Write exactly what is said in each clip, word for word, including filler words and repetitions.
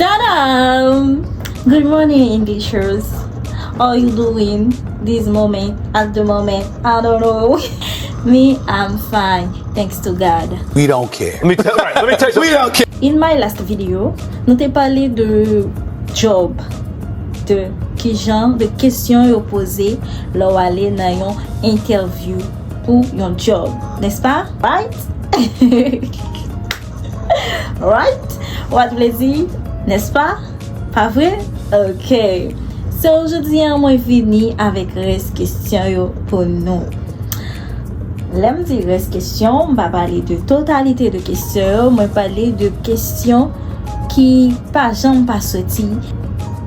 Tadam! Good morning, Englishers. How you doing this moment, at the moment? I don't know. Me, I'm fine, thanks to God. We don't care. Let me tell, all right, let me tell you. We don't care. In my last video, nou te pale de job, de kijan, de kesyon yo poze lè w ale nan yon entèvyou pou yon job, nèspa? Right? Right? Ou pa t vle di, nèspa? Pa vre? Ok. So, jodi a, mwen vini avèk rès kesyon yo pou nou. Lè m di rès kesyon, m pa pale de totalite de kesyon yo, mwen pale de kesyon ki pa janm pa soti,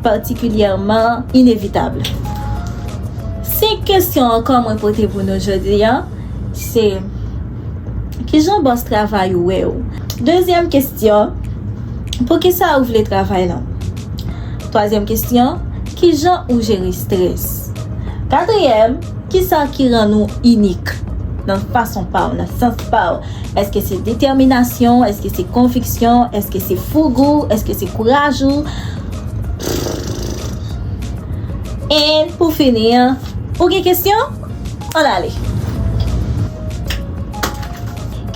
patikilyèman inevitab. Senk kesyon ankò mwen pote pou nou jodi a, se, kijan bòs travay ou wè w? Dezyèm kesyon, poukisa ou vle travay la? Twazyèm kesyon, kijan ou jere estrès? Katriyèm, kisa ki rann ou inik nan fason pa w, nan sans pa w? Èske se detèminasyon? Èske se konviksyon? Èske se foug ou? Èske se kouraj ou? And pou fini, ou gen kesyon? Ann ale.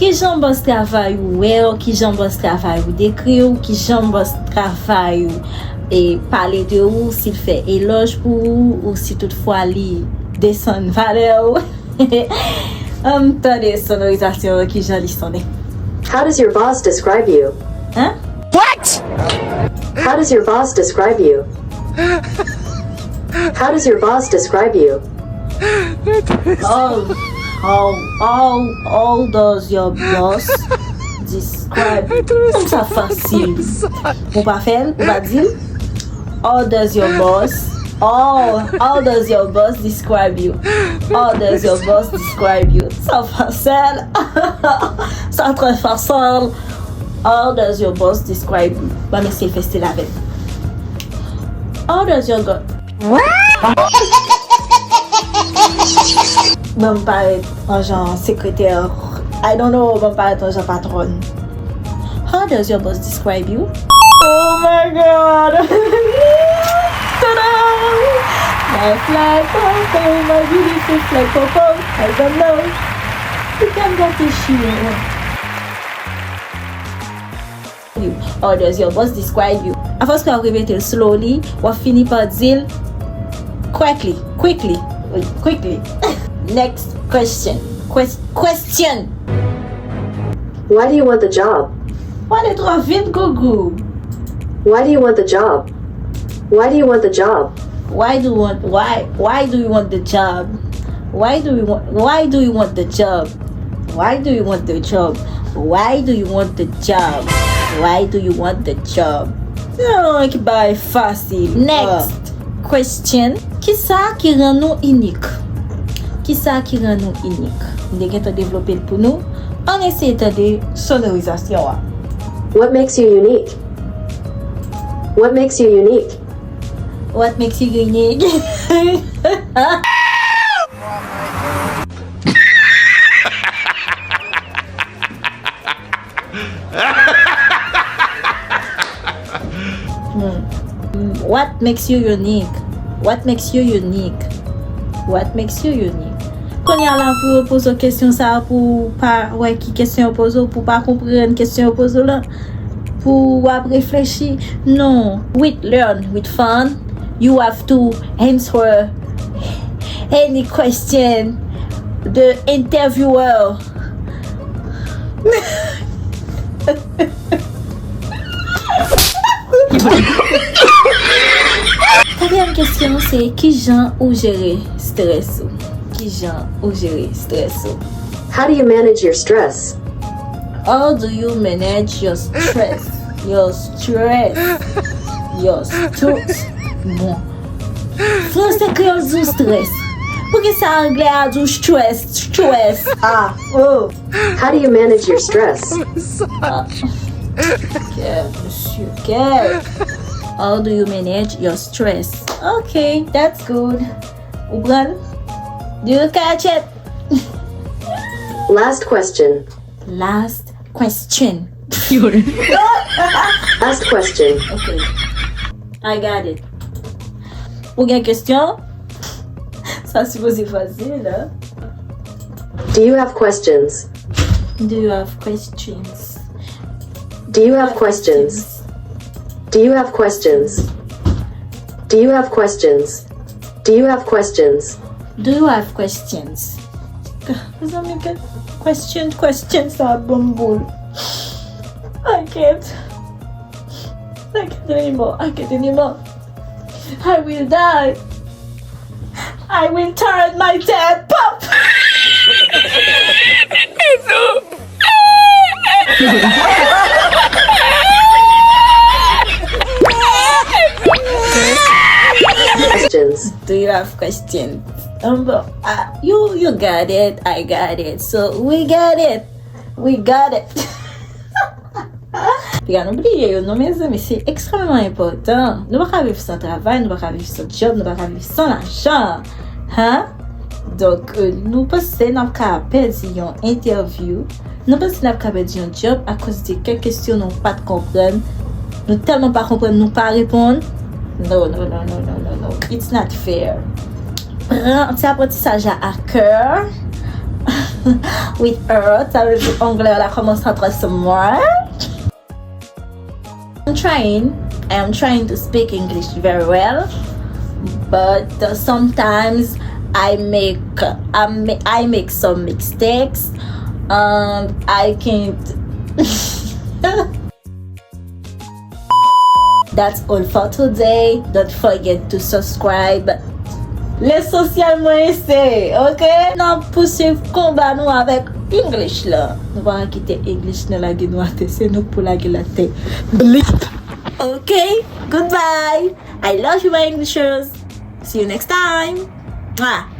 Kijan bòs travay ou wè w? Kijan bòs travay ou dekri w? Kijan bòs travay ou, e, pale de ou? Si l fè elòj pou ou, ou si toutfwa li desann valè w? Ann tande sonorizasyon an, kijan li sonnen. How does your boss describe you? Hein? What? How does your boss describe you? How does your boss describe you? Oh, how, how, how does your boss describe? Sa fasil. Ou pa fè l, ou pa di l. How does your boss, how, how does your boss describe you? How does your boss describe you? Sa fasil. Sa trè fasil. How does your boss describe you? Ban m eseye fè stil avè l. How does your go- Ban m parèt an jan sekretè. I don't know, ban m parèt an jan patwòn. How does your boss describe you? Oh my God! Ta-da! My fly popo, my beautiful fly popo. I don't know. You can get this shit. How does your boss describe you? Afòs ke w ap repete l slowly, w ap fini pa di l quickly, quickly, quickly. Next question. Ques- question. Why do you want the job? Why do you want the job? Why do you want the job? Why do you want the job? Why do you want why why do you want the job? Why do you want why do you want the job? Why do you want the job? Why do you want the job? Why do you want the job? Yon ki bay fasil. Next question. Kisa ki rann nou inik? Kisa ki rann nou inik? M te gentan devlope l pou nou. Ann eseye tande sonorizasyon an. What makes you unique? What makes you unique? What makes you unique? Hmm. What makes you unique? What makes you unique? What makes you unique? Kounye a la pou yo poze w kesyon sa a, pou w pa wè ki kesyon yo poze w, pou w pa konprann kesyon yo poze w la, pou w ap reflechi. Non. With learn, with fun, you have to answer any question the interviewer. Katriyèm kesyon se, kijan ou jere strès ou? Kijan ou jere strès ou? How do you manage your stress? How do you manage your stress? Your stress. Your stress. Bon. Franse kreyòl di w strès. Poukisa anglè a di w stress? Stress. Ah, oh. How do you manage your stress? Ah. Kè, mesye, kè. How do you manage your stress? Ok, that's good. Ou pran l? Do you catch it? Last question. Last question. Ask question. Ok. I got it. Ou gen kesyon? Sa sipoze fasil, hein? Do you have questions? Do you have questions? Do you have questions? Do you have questions? Do you have questions? Do you have questions? Do you have questions? Mezanmi, ke question, question sa ap ban m boul. I can't. I can't anymore. I can't anymore. I will die. I will turn my dead pop. Questions. Do you have questions? Um, but, uh, you you got it, I got it, so we got it, we got it. Piga nou bliye yo non, mezanmi, se ekstrèmman enpòtan. Nou pa ka viv san travay, nou pa ka viv san djòb, nou pa ka viv san lajan. Hein? Donk, euh, nou panse n ap ka pèdi yon entèvyou. Nou panse n ap ka pèdi yon djòb akoz de kèk kesyon nou pa t konprann. Nou tèlman pa konprann, nou pa reponn. No, no, no, no, no, no, no. It's not fair. Pran ti aprantisaj la a kè. With heart, sa vle di anglè la kòmanse antre sou mwen. I'm trying, I am trying to speak English very well, but uh, sometimes I make I, ma- I make some mistakes, and I can't. That's all for today. Don't forget to subscribe. Lesansyèl mwen se, ok? N ap pouswiv konba nou avèk English la. Nou pa ka kite English nan lage nou atè, se nou k pou lage l atè. Blip. Ok? Goodbye. I love you, my Englishers. See you next time. Mwah.